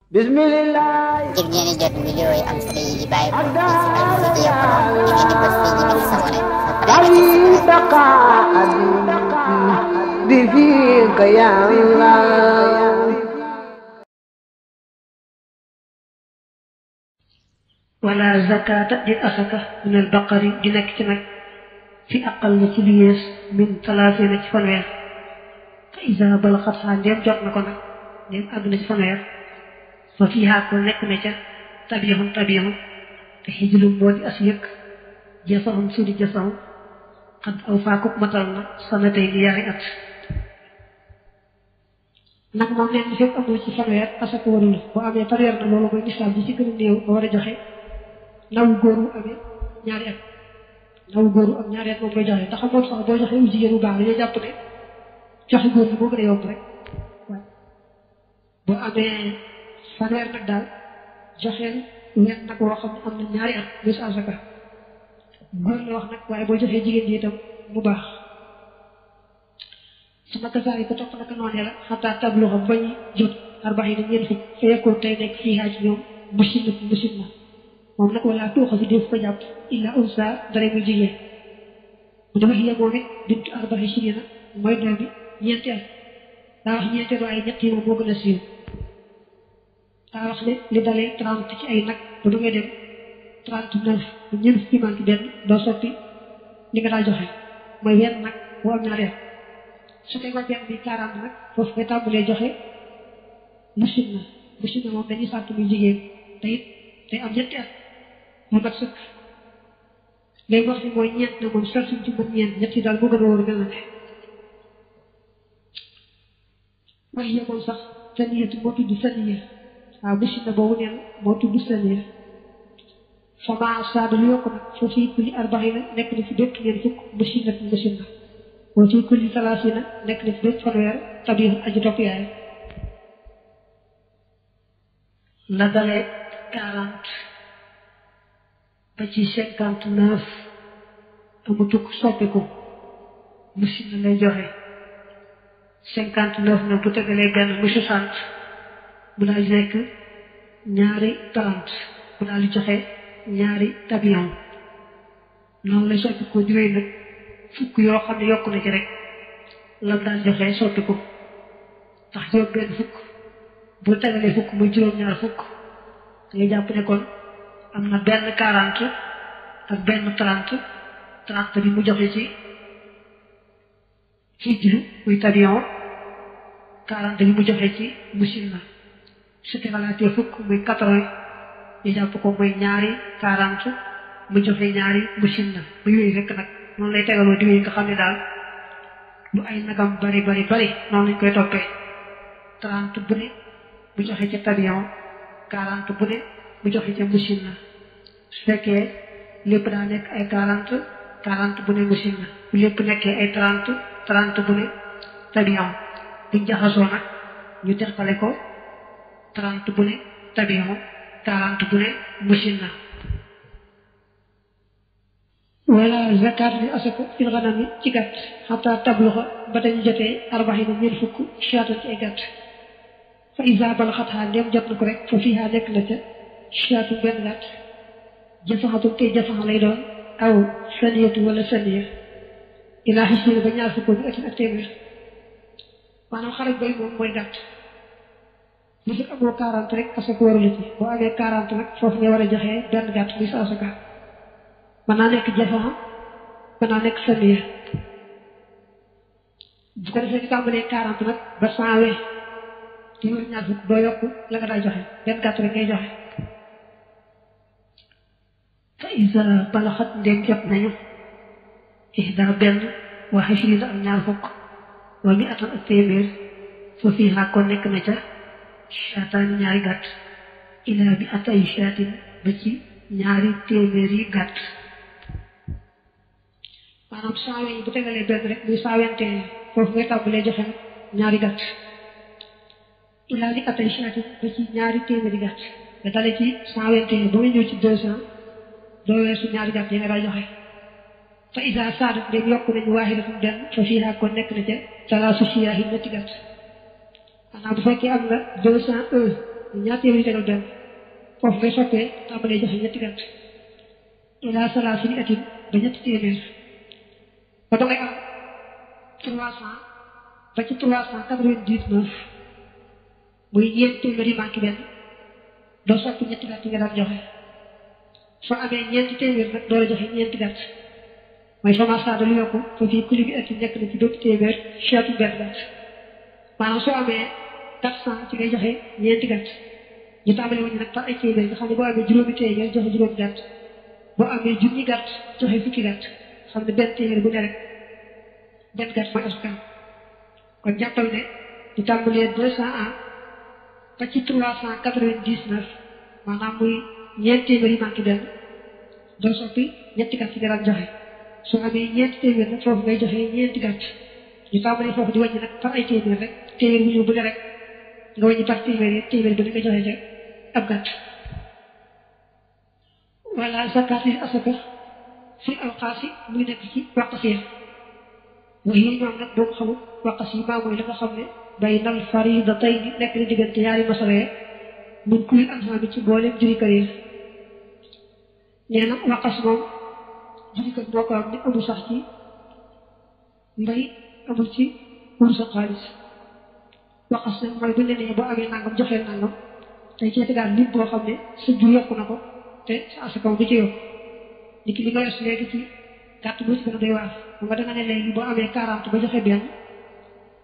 Bismillah. ngir ngeen di jot vidéo yi am solo yi bàyyi ko ci Al Mouridiyyah Pro da ngeen di bës fii ñu bind s'abonner ba pare بفيك يا الله. ولا زكاة دي أسكة من البقر دي نكتنك في أقل تليس من 30 فنوير فإذا بلغتها ديم جوت نكونا ديم أبنى فنوير ففيها كل نكنة طبيعهم تحجل مودي أسيك جسهم سودي جسهم قد أوفاكم مطلنا سنتين ياري أت nag moom leen fekk amul ci fanweer asaka warul boo amee fanweer na loolu mooy misaal bi ci gën a néew nga war a joxe naw góoru amee ñaari at naw góoru am ñaari at moom koy joxe ndax moom sax boo joxe u jigéen bu baax dañoo jàpp ne joxe góor bi moo gën a yomb rek waaye boo amee fanweer nag daal joxeel wenn nag woo xam ne am na ñaari at bis asaka góor la wax nag waaye boo joxee jigéen ji itam mu baax sama kasaay ko topp naka noonee la xataa tablu xam bañ jot arbax yi na ñeen fukk fa yekkoon tey nekk fii haa ci ñoom machine na moom nag wala tuuxa si def ko jàpp illa unsa dara muy jigéen mu dama xiya moom it bintu arbaxi sirina mooy doom bi ñeenti at daa wax ñeenti at waaye ñett yi moom moo gën a siiw daa wax ne li dalee 30 ci ay nag ba du ngay dem 39 bu ñeen fukki manki benn doo soppi li nga daa joxe mooy wenn nag bu am ñaari at su tegoon benn bi 40 nag foofu ngay tàmbalee joxe machine na moom dañuy sàtt muy jigéen te it day am ñetti at mu mat sëkk léegi wax ni mooy ñeent na moom sar suñ ci mën ñeent ñett yi daal moo gën a wóor mel na ne wax ya moom sax saniyatu moo tudd saniya waaw machine na boobu neen moo tudd saniya fama saada lu yokk nag foo fi kulli arbaxina nekk na ci bépp ñeen fukk machine na moo ci kulli talaasina nekk na ci bépp fanweer tabiix aji topp yaay la dalee 40 ba ci 59 amutuk soppiku machine lay joxe 59 nag bu tegalee benn mu 60 mu daal di nekk ñaari 30 mu daal di joxe ñaari tabiyon noonu lay soppiku juróoy nag fukk yoo xam ne yokk na ci rek lam daan joxe soppiku ndax juróom benn fukk bu tegalee fukk muy juróom-ñaar fukk ngay jàpp ne kon am na benn 40 ak benn 30 bi mu joxe ci hijru muy tabiyon 40 bi mu joxe ci musinna su tegalaatee fukk muy 80 ñu jàpp ko muy ñaari 40 mu joxe ñaari musinna mu yooyu rek nag noonu lay tegaloo diwee nga xam ne daal lu ay nagam bari noonu lañ koy toppee 30 bu ne mu joxe ca tabiyon 40 bu ne mu joxe ca musinna su fekkee lépp daa nekk ay 40 bu ne musinna bu lépp nekkee ay 30 bu ne tabiyon buñ jaxasoo nag ñu teqale ko 30 bu ne tabiyon 40 bu ne musinna wala zakat li asaka fil ganami ci gàtt xataa tabluxa ba dañu jotee arbaxina ñeent fukk shaatan ci ay gàtt fa isa balaxathaa ndéem jot na ko rek fa fiihaa nekk na ca shaatu benn gàtt jafaxatu tey jafaxa lay doon aw saniyatu wala saniya ilaa xisina ba ñaar fukk bi atin ak téeméer maanaam xarit bay moom mooy gàtt li fi amoo 40 rek asaka warula ci boo amee 40 nag foofu nga war a joxee benn gàtt muy sa asaka mën naa nekk jafaxa mën naa nekk saniya bu ko defee ñu tàmbalee 40 nag ba 100 téeméer ñaar fukk doo yokk la nga daa joxe benn gàtt rek ngay joxe fa isa balaxat ndéem jot nañu ihda benn wa xashrina ak ñaar fukk wa mi atan ak téeméer fa fii kon nekk na ca shaataani ñaari gàtt ilaa bi atay shaatin ba ci ñaari téeméer yi gàtt maanaam 100 yi bu tegalee benn rek muy 121 foofu ngay tàmbalee joxe ñaari gàtt ilaa li atay shaatin ba ci ñaari téeméeri gàtt nga dale ci 121 ba muy ñëw ci 200 doo weesu ñaari gàtt yi nga daa joxe fa isa saadat ndéem yokk nañu waaxidatum benn fa fiihaa kon nekk na ca talaasu siyaahi ñetti gàtt maanaam bu fekkee am nga 201 ñaar téeméeri tegal benn foofu ngay soppee tàmbalee joxe ñetti gàtt ila salaasini atin ba ñetti téeméer ba da ngay am 300 ba ci 399 muy ñeent téeméeri manqué benn doo soppi ñetti gàtt yi nga daan joxe soo amee ñeenti téeméer nag doo la joxe ñeenti gàtt mooy famasa dalu yokku fa fii kuli bi ati nekk na ci bépp téeméer cheetu benn gàtt maanaam soo amee 400 ci ngay joxe ñeenti gàtt ñu tàmbale woon nag par ay téeméer nga xam ne boo amee juróomi téeméer joxe juróomi gàtt boo amee junni gàtt joxe fukki gàtt xam ne benn téeméer bu ne rek benn gàtt mooy askan kon jàppal ne ñu tàmbalee 201 ba ci 399 maanaam muy ñeent téeméer yi manqué benn doo soppi ñetti gàtt yi nga daan joxe soo amee ñeenti téeméer nag foofu ngay joxe ñeenti gàtt ñu tàmbalee foofu di wàññi nag par ay téeméer rek téeméer bu ñëw bu ne rek nga wàññi par téeméer yi téeméer bu ne nga joxe ca ab gàtt wala zakat yi asaka fi awqaas yi muy nekk ci waqas yi waxi ñoom nag boo ko xamul waqas yi maa mooy la nga xam ne baynal faridatayni nekk na diggante ñaari masalee mun kuy ansaami ci mboolem juri kër yi nee na waqas moom juri kër moo ko am ni amul sax ci mbay amul ci wursa xaalis waqas nag mooy bu ne nee boo amee nangam joxeel nangam tey ci tegaat lim boo xam ne sa jur yokku na ko te sa asakaw bi ci yokk ni ki li nga wees léegi ci gàtt bu ci gën a doy waar xam nga da nga ne léegi boo amee 40 ba joxe benn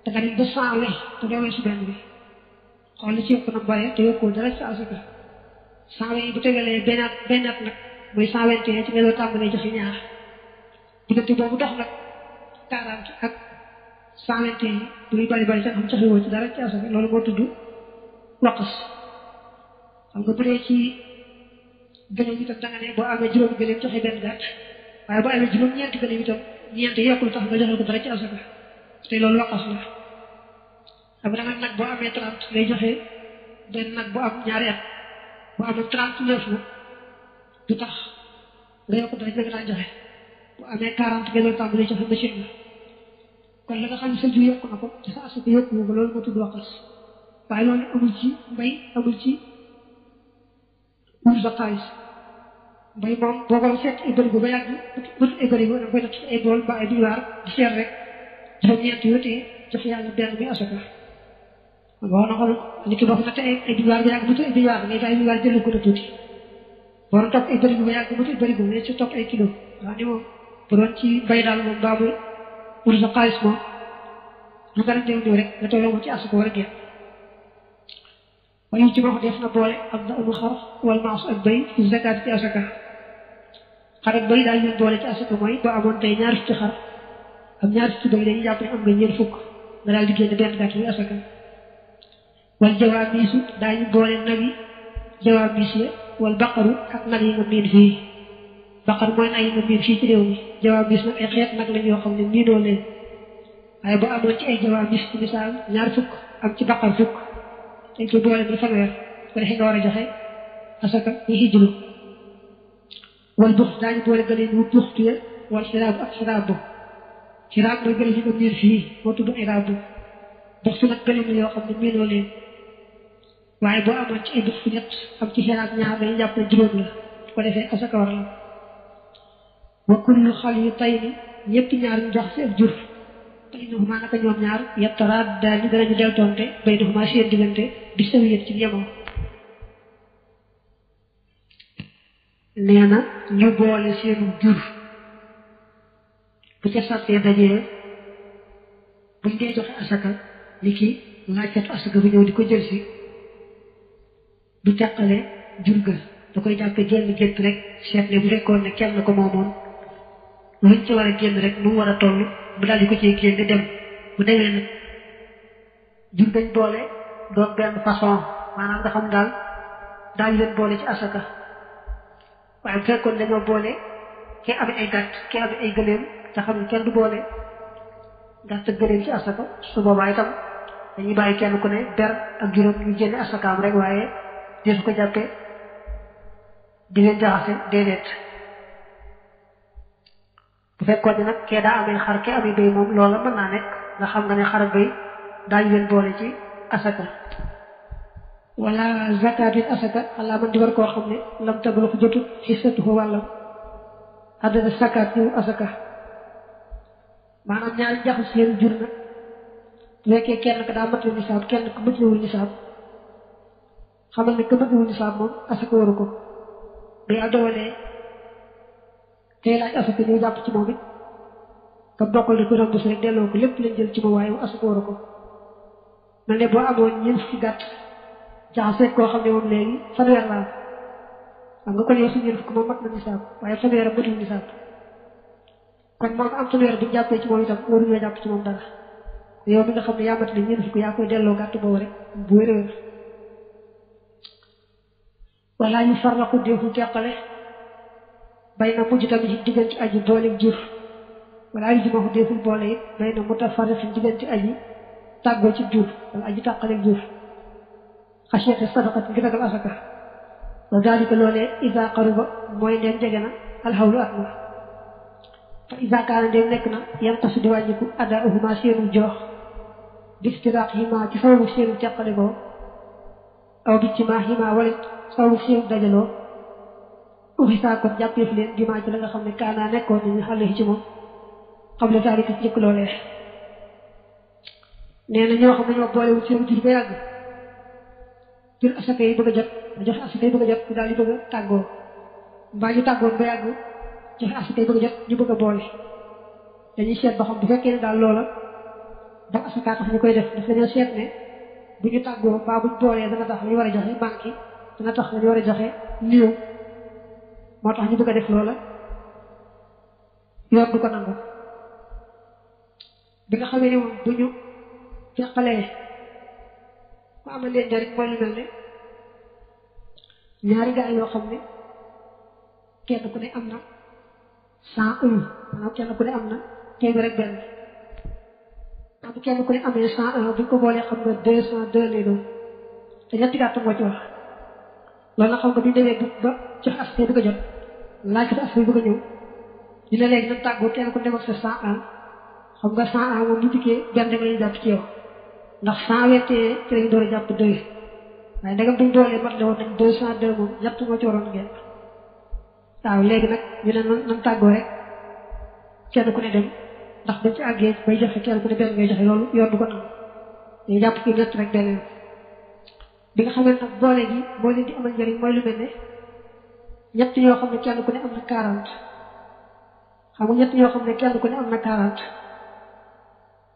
da nga dem ba 100 we te doo weesu benn bi xool li ci yokku na bare te yokkoo dara sa asaka 100 we bu tegalee bennaat nag muy 121 ci nga doo tàmbalee joxe ñaar diggante boobu dox nag 40 ak 121 bu muy bari sax xam joxe woo ci dara ci asaka loolu moo tudd waqas xam nga bu dee ci gëléem itam da nga ne boo amee juróomi gëléem joxe benn gàtt waaye boo amee juróom-ñeenti gëléem itam ñeent yokkul tax nga joxe ko dara ci asaka te loolu waqas la xam nga nag boo amee 30 ngay joxe benn nag bu am ñaari at boo amee 39 nag du tax nga yokk dara ci nga daan joxe bu amee 40 nga doon tàmbali joxe machine la kon la nga xam ne sa jiw yokku na ko te sa asaka yokku ko loolu moo tudd waqas waaye loolu amul ci mbay amul ci wursa xaalis mbay moom boo ko seet ay bërigo ba yàgg but ay bërigo da nga koy def ci ay bool ba ay biwaar di seet rek juróom-ñeent yoo tee jox yàlla benn muy asaka boo na xool nit ki boo ko natte ay biwaar ba yàgg but ay biwaar da ngay bàyyi biwaar jël ko na tuuti boo doon topp ay bërigo ba yàgg but ay bërigo ne ci topp ay kilo waaw ni moom bu doon ci mbay daal moom baabu wursa xaalis moom lu gën a néew rek nga tolloo ci asaka war a génn waaye ci wax def na boole am na amul xar wala maas ak bay ci zakat ci asaka xar ak bay daal ñu boole ci asaka mooy boo amoon tey ñaar fukki xar am ñaar fukki bay dañuy jàpp ne am nga ñeent fukk nga daal di génn benn gàtt muy asaka wala jawaa miisu daañu boole nag yi jawaa miis ya wala baqaru ak nag yi nga miin fii baqar mooy nag yi nga miin fii ci réew mi jawaa miis nag ay xeet nag lañ yoo xam ne miinoo leen waaye boo amoon ci ay jawaa miis ci misaal ñaar fukk am ci baqar fukk dañ koy boole bi fanweer ko defee nga war a joxe asaka ñu hijlu wal bux daañu boole gëleen wu buxtu ya wal xiraab ak xiraab bu xiraab mooy gëleen yi nga miin fii moo tudd xiraab bu buxtu nag gëleen la yoo xam ne miinoo leen waaye boo amoon ci ay buxtu ñett am ci xiraab ñaar dañuy jàpp ne juróom la ko defee asaka war la wa kullu xal yu tay ni ñëpp ñaar ñu jox si ak jur baynahuma naka ñoom ñaar yettaraat daal di danañu deltoonte baynahuma seen diggante bi sawiyat ci yemoo nee na ñu boole seenu jur bu ca sàttee dajee buñ dee joxe asaka li ki laajkatu asaka bu ñëw di ko jël si du teqale jur ga da koy jàppe génn gént rek seet ne bu fekkoon ne kenn ko moomoon luñ ci war a génn rek nu mu war a toll bu daal di ko ciy génn dem bu demee nag jur dañ boole doon benn façon maanaam nga xam daal daañu leen boole ci asaka waaye bu fekkoon dañoo boole kii amee ay gàtt kii amee ay gëléem te xam ne kenn du boole gàtt ak gëléem ci asaka su boobaa itam dañuy bàyyi kenn ku ne ber ak juróom ñu génne asakaam rek waaye desu ko jàppee di leen jaxase déedéet bu fekkoon ne nag kee daa amee xar kee amee béy moom loola mën naa nekk nga xam nga ne xar ak béy daañu leen boole ci asaka wala zakatul asaka ala man di war koo xam ne lam tablu ko jotu xisatuhu wàllam adada zakat yu asaka maanaam ñaari jaxas seen jur na bu fekkee kenn ka daa matal nisaab kenn ku matalewul nisaab xamal ne ku matalewul nisaab moom asaka waru ko bu yaa dogalee tey laaj asaka ñu jàpp ci moom it ka bokkal di ko rëmb si rek delloo ko lépp lañ jël ci moom waaye asaka waru ko mel ne boo amoon ñeent fukki gàtt jaxase koo xam ne moom léegi fanweer la xam nga kon yow su ñeent fukk moom mat na nisaab waaye fanweer ak matul nisaab kon moom am fanweer bu ñu jàppee ci moom itam waruñoo jàpp ci moom dara yow mi nga xam ne yaa mat ne ñeent fukk yaa koy delloo gàtt boobu rek bu wér-wér wala ñu farlaqu defu teqale bay na mujj tamit ci diggante aji boole jur wala yu jimaxu deful boole it bay na mutafarriqin diggante aji tàggoo ci jur wala aji tàqale jur xasiyate sadaqat ngir ragal asaka wa dalika loolee isa qaruba mooy ndeen jege na alxawlu at ma fa isa kaana ndeen nekk na yan tasu di wàññiku adda uhuma seenu joox bistiraaq hima ci sababu seenu teqale goo aw bi ci ma hima wala sababu seenu dajaloo uxisaa kon jàppeef leen dimaa ci la nga xam ne kaanaa nekkoon nañu xale ci moom xam le dalika ci jëkk loolee nee na ñoo xam ne ñoo boolewul seenu jur ba yàgg jur asaka yi bëgg a jot joxe asaka yi bëgg a jot ñu daal di bëgg a tàggoo mbaa ñu tàggoon ba yàgg joxe asaka yi bëgg a jot ñu bëgg a boole dañuy seet ba xam bu fekkee ne daal loola ba asaka tax ñu koy def daf dañoo seet ne bu ñu tàggoo mbaa buñ boolee dana tax lañu war a joxe banque dana tax lañu war a joxe néew moo tax ñu bëgg a def loola yoon du ko nangu bi nga xamee ne moom bu ñu jàqalee mu amal leen njariñ mooy lu mel ne ñaari gaay yoo xam ne kenn ku ne am na 101 maanaam kenn ku ne am na téeméer rek benn bu kenn ku ne amee 101 bu ñu ko boolee xam nga 202 lay doon te ñetti gàtt moo ci wax loolu nag xam nga bu ñu demee ba jox askan bëgg a jot laaj ko askan bëgg a ñëw ñu ne léegi nag tàggoo kenn ku ne dem ak sa 101 xam nga 101 moom bu dikkee benn rek la ñuy jàpp ci yow ndax 100 wettee ci lañu door a jàpp 2 waaye ndegam buñ boolee mat la woon nañ 202 moom ñett moo ci waroon ngeen waaw léegi nag ñu ne nan tàggoo rek kenn ku ne dem ndax bañ ci àggee bay joxe kenn ku ne benn ngay joxe loolu yoon du ko nangu dañuy jàpp kii ñett rek benn bi nga xamee nag boole gi moo leen di amal njëriñ mooy lu mel ne ñett ñoo xam ne kenn ku ne am na 40 xam nga ñett ñoo xam ne kenn ku ne am na 40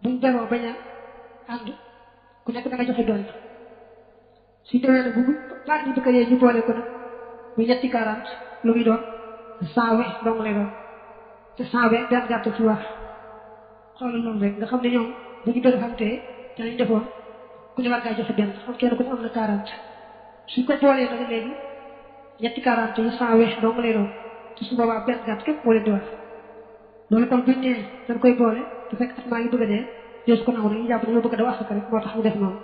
buñ beroo bañ a ànd ku nekk da nga joxe doon suñ demee nag bu baat yi bëgg ñu boole ko nag bu ñetti 40 lu muy doon 100 we dong lay doon te 100 we benn gàtt ci wax xoolal loolu rek nga xam ne ñoom bu ñu bëri xamtee te lañ defoon ku ne war ngaa joxe benn xam kenn ku ne am na 40 suñ ko boolee nag léegi ñetti 40 yi 100 we dong lay doon te su boobaa benn gàtt képp moo leen di wax loolu kon buñ nee dañ koy boole te fekk at maa ngi bëgg a dee dees ko nangu dañuy jàpp dañoo bëgg a daw asaka rek moo tax ñu def noonu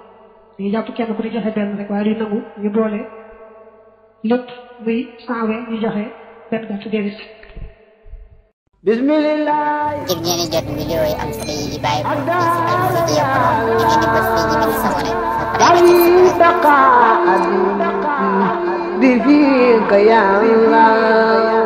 dañuy jàpp kenn ku ne joxe benn rek waaye duñ nangu ñu boole lépp muy 100 we ñu joxe benn gàtt déedéet. bismillah. ngir ngeen di jot vidéo yi am solo yi di bàyyi ko ci Alfayda ngeen di bës fii di sabone bi fika ya Allah